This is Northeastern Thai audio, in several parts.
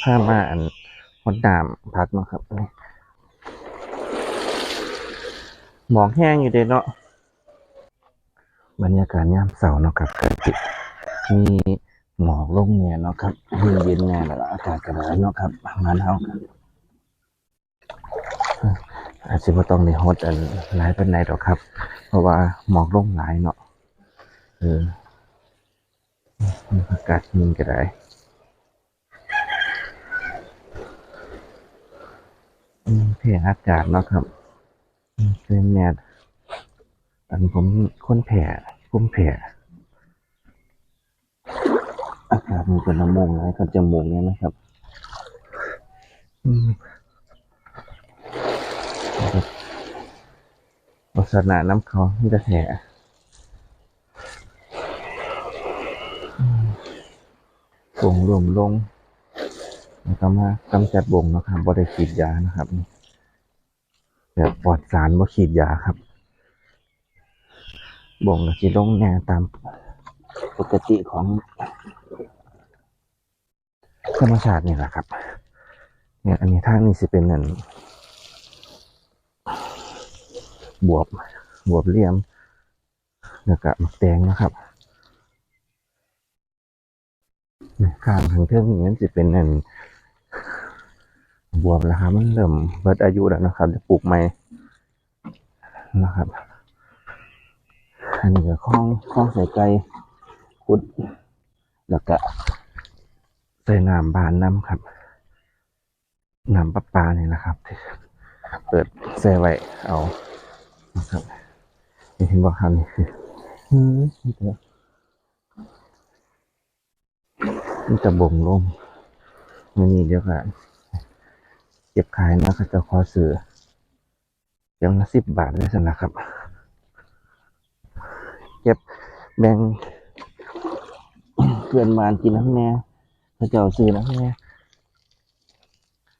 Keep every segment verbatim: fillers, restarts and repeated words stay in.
พามาอันฮดน้ำผักเนาะครับ หมอกแห้งอยู่เด้เนาะ บรรยากาศยามเช้าเนาะครับ ก็สิมีหมอกลงแหน่เนาะครับ เย็นๆแหน่ แล้วก็อากาศก็หนาวเนาะครับ บ้านเฮาก็ อาจสิบ่ต้องได้ฮดอันหลายปานใดดอกครับ เพราะว่าหมอกลงหลายเนาะ เออ อากาศเย็นก็ได้ อืม แพ้อากาศเนาะครับ อืม ใส่แมส อันผมคนแพ้ ภูมิแพ้ อากาศมันเป็นละโมงหลายกับจมูกเนี่ยนะครับ อืม ลักษณะน้ำเขามันจะแท้ อืม บงรวมลง แล้วก็มากำจัดบงเนาะครับ บ่ได้ฉีดยานะครับ แบบปลอดสาร บ่ฉีดยาครับ บงก็สิลงแหน่ตามปกติของธรรมชาตินี่แหละครับ เนี่ย อันนี้ทางนี้สิเป็นนั่น บวบ บวบเหลี่ยม แล้วก็หมากแตงนะครับ นี่ ข้างทางเทิงนี่มันสิเป็นนั่น บวบแล้วครับ มันเริ่มเบิดอายุแล้วนะครับ จะปลูกใหม่นะครับ อันนี้ก็คลอง คลองใส่ไก่ ขุด แล้วก็ใส่น้ำบ้านนำครับ น้ำประปานี่นะครับ เปิดใส่ไว้เอานะครับ นี่เห็นบ่ครับ นี่ อืม นี่จะบ่งลง มื้อนี้เดี๋ยวก็เก็บขายนะ เขาเจ้าขอซื้อ เก็บละสิบบาทเลยซั่นนะครับ เก็บแบ่งเพื่อนบ้านกินนำแหน่ เขาเจ้าซื้อนำแหน่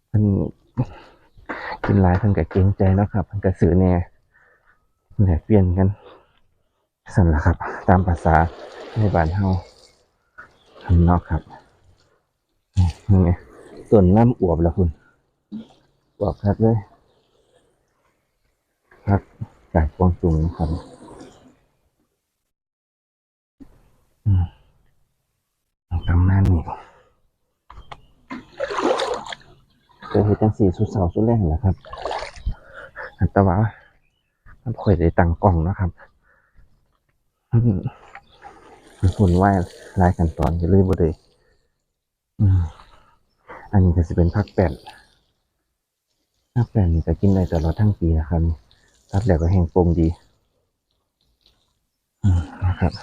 เพิ่นกินหลายเพิ่นก็เกรงใจเนาะครับ เพิ่นก็ซื้อแหน่ แลกเปลี่ยนกัน ซั่นล่ะครับ ตามภาษาในบ้านเฮาเนาะครับ นี่ ต้นลำอวบล่ะพุ้น อวบคักเลย ผักกาดกวางตุ้งนะครับ อืม ประมาณนี้ ก็เฮ็ดจั่งซี้ซุเช้าซุแลงแหละครับ แต่ว่ามันบ่ค่อยได้ตั้งกล้องเนาะครับ อืม มันวุ่นวายหลายขั้นตอน ก็เลยบ่ได้ อืม อันนี้ก็สิเป็นผักแป้น ผักแป้นนี่ก็กินได้ตลอดทั้งปีนะครับ ตัดแล้วก็แห้งโป่งดี อืม นะครับ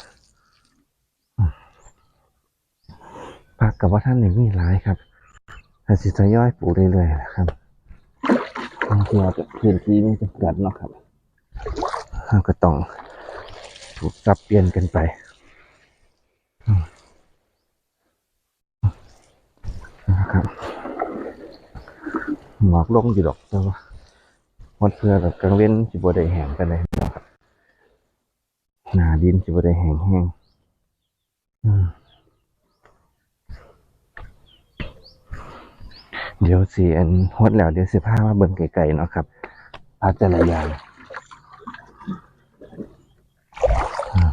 อืม ผักก็บ่ทันได้มีหลายครับ ก็สิทยอยปลูกเรื่อยๆนะครับ บางเทื่อก็พื้นที่มันจำกัดเนาะครับ เราก็ต้องปลูกสับเปลี่ยนกันไป อืม นะครับ หมอกลงอยู่ดอก แต่ว่าฮอดเทื่อแบบกลางเว็นสิบ่ได้แห้งปานใดเนาะครับ หน้าดินสิบ่ได้แห้งแฮง อืม เดี๋ยวสิอันฮดแล้ว เดี๋ยวสิพามาเบิ่งไกลๆเนาะครับ ผักแต่ละอย่าง อืม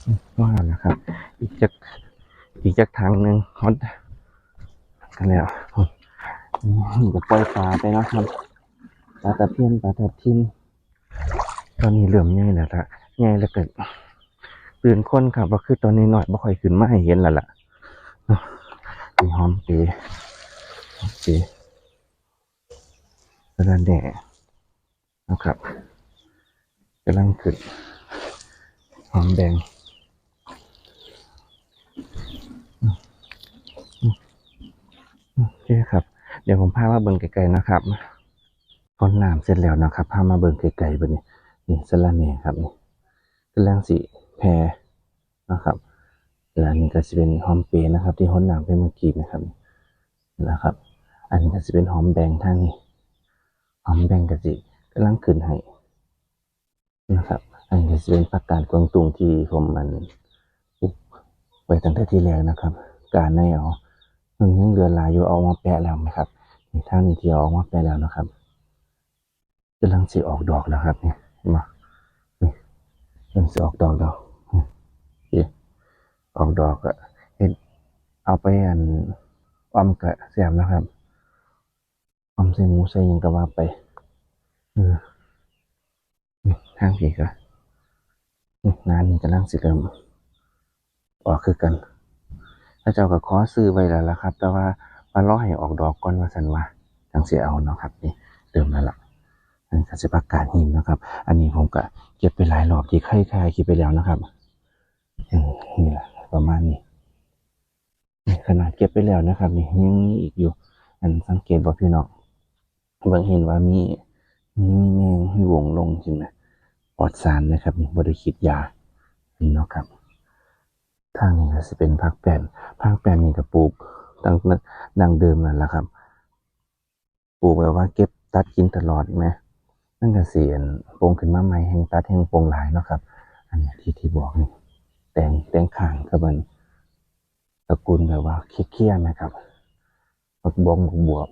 อืม ว่านะครับ อีกจัก อีกจักถังหนึ่งฮอดกันแล้ว อืม ก็ปล่อยปลาไปเนาะครับ ปลาตะเพียน ปลาทับทิม ตอนนี้เริ่มใหญ่แล้วละ ใหญ่แล้วก็ตื่นคนครับ ว่าคือตอนนี้น้อยบ่ค่อยขึ้นมาให้เห็นแล้วล่ะ มีหอมเปรย์ หอมเปรย์ สะระแหน่นะครับ กำลังขึ้น หอมแดง โอเคครับ เดี๋ยวผมพามาเบิ่งไกลๆนะครับ พ่นน้ำเสร็จแล้วนะครับ พามาเบิ่งไกลๆ บัดนี้ นี่สะระแหน่ครับ นี่กำลังสิแผ่นะครับ แล้วอันนี้ก็สิเป็นหอมเปรย์นะครับ ที่หดน้ำไปเมื่อกี้นะครับ นะครับ อันนี้ก็สิเป็นหอมแบงทางนี้ หอมแบงก็สิกำลังขึ้นให้นะครับ อันนี้ก็สิเป็นผักกาดกวางตุ้งที่ผมมันปลูกไว้ตั้งแต่ที่แรกนะครับ การในเอา มันยังเหลือหลายอยู่ เอามาแปะแล้วนะครับ นี่ทางนี้ที่เอาออกมาแปะแล้วนะครับ กำลังสิออกดอกแล้วครับ นี่ เห็นบ่ นี่ มันสิออกดอกแล้ว นี่ นี่ ออกดอกก็เฮ็ด เอาไปอัน อ่อมก็แซ่บนะครับ อ่อมใส่หมูใส่หยังก็ว่าไป เออ นี่ ทางนี้ก็ นี่ งานนี้กำลังสิเริ่ม ออกคือกัน เขาเจ้าก็ขอซื้อไว้แล้วล่ะครับ แต่ว่า ว่ารอให้ออกดอกก่อนว่าซั่นว่า จั่งสิเอาเนาะครับ นี่ เริ่มแล้วล่ะ อันนี้ก็สิผักกาดหินนะครับ อันนี้ผมก็เก็บไปหลายรอบที่เคยถ่ายคลิปไปแล้วนะครับ อืม นี่แหละ ประมาณนี้ นี่ขนาดเก็บไปแล้วนะครับ นี่ยังมีอีกอยู่ อันสังเกตบ่พี่น้อง เบิ่งเห็นว่ามี มีแมง มีวงลงจั่งซี้นะ ปลอดสารนะครับ นี่บ่ได้ฉีดยา เห็นเนาะครับ ทางนี้ก็สิเป็นผักแป้น ผักแป้นนี่ก็ปลูกตั้งดั้งเดิมนั่นล่ะครับ ปลูกแบบว่าเก็บตัดกินตลอดแหม มันก็สิอัน โป่งขึ้นมาใหม่ แฮ่งตัดแฮ่งโป่งหลายเนาะครับ อันนี้ที่ ที่บอกนี่ แตง แตงข่างครับ มันตระกูลแบบว่าเคี้ยๆแหมครับ ผักบง ผักบวบ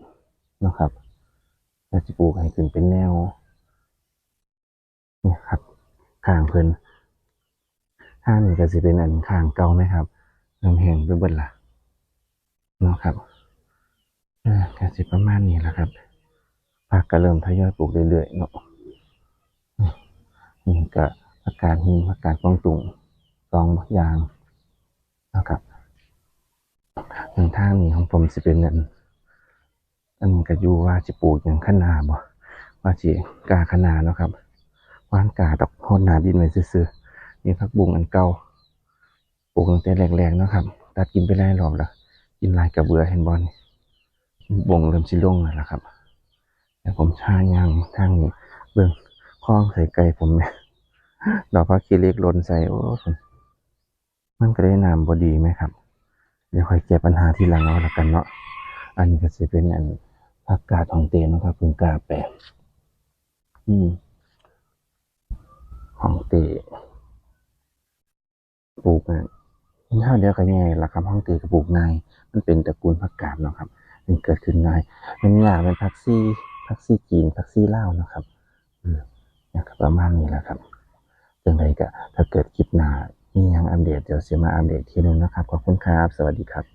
เนาะครับ ก็สิปลูกให้ขึ้นเป็นแนว นี่ครับ ข่างเพิ่น ทางนี้ก็สิเป็นอันข่างเก่าแหมครับ เริ่มแห้งไปเบิดละเนาะครับ เออ ก็สิประมาณนี้ล่ะครับ ผักก็เริ่มทยอยปลูกเรื่อยๆเนาะ นี่ก็ผักกาดหิน ผักกาดกวางตุ้ง สองอย่างนะครับ ทางนี้ของผมสิเป็นอัน อันนี้ก็อยู่ว่าสิปลูกหยัง คะน้าบ่ ว่าสิกล้าคะน้าเนาะครับ หว่านกล้าดอก หดน้ำดินไว้ซื่อๆ นี่ผักบุ้งอันเก่า ปลูกตั้งแต่แรกๆเนาะครับ ตัดกินไปหลายรอบแล้ว กินหลายก็เบื่อ เห็นบ่นี่ บงเริ่มสิลงแล้วล่ะครับ แล้วผมหาย่างทางนี้ เบิ่ง คลองใส่ไก่ผมแหม ดอกผักขี้เหล็กหล่นใส่ โอ้ มันก็ได้น้ำบ่ดีแหมครับ เดี๋ยวค่อยแก้ปัญหาทีหลังเอาละกันเนาะ อันนี้ก็สิเป็นอันผักกาดฮ่องเต้เนาะครับ เพิ่งกล้าแปลง อืม ฮ่องเต้ ปลูกอะ คราวเดียวก็ใหญ่ละครับ ฮ่องเต้ก็ปลูกง่าย มันเป็นตระกูลผักกาดเนาะครับ มันเกิดขึ้นง่าย มันยาก มันผักชี ผักชีจีน ผักชีลาวเนาะครับ เออ นะครับ ประมาณนี้แหละครับ จั่งใดก็ถ้าเกิดคลิปหน้ามีหยังอัปเดต เดี๋ยวสิมาอัปเดตอีกทีหนึ่งนะครับ ขอบคุณครับ สวัสดีครับ